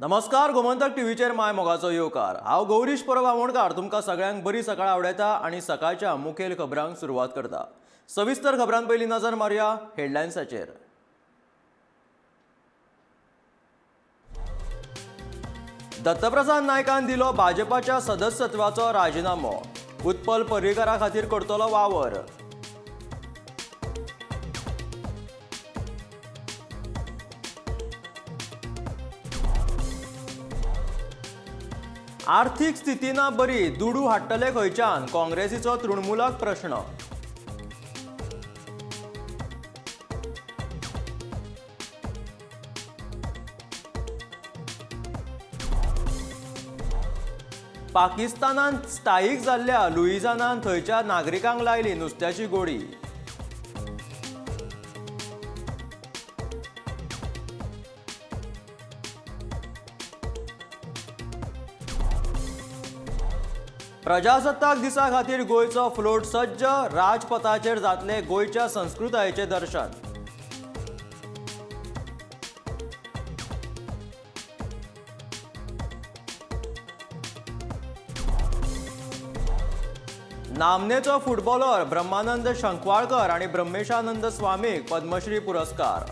नमस्कार, गोमंतक टीव्हीचेर माय मोगाचो येवकार. हांव गौरीश परब आमोणकार तुमकां सगळ्यांक बरी सकाळ आवडयता आनी सकाळच्या मुखेल खबरांक सुरवात करता. सविस्तर खबरां पयलीं नजर मारुया हेडलायन्साचेर. दत्तप्रसाद नायकान दिलो भाजपाच्या सदस्यत्वाचो राजिनामो. उत्पल पर्रीकरा खातीर करतलो वावर. आर्थिक स्थिती ना बरी, दुडू हाडटले खंयच्यान? काँग्रेसीचो तृणमूलाक प्रश्न. पाकिस्तानांत स्थायीक जाल्ल्या लुईझानान थंयच्या नागरिकांक लायली नुस्त्याची गोडी. प्रजासत्ताक दिसा खातीर गोंयचो फ्लोट सज्ज. राजपथाचेर जातले गोंयच्या संस्कृतायेचें दर्शन. नामनेचो फुटबॉलर ब्रह्मानंद शंखवाळकर आणि ब्रह्मेशानंद स्वामीक पद्मश्री पुरस्कार.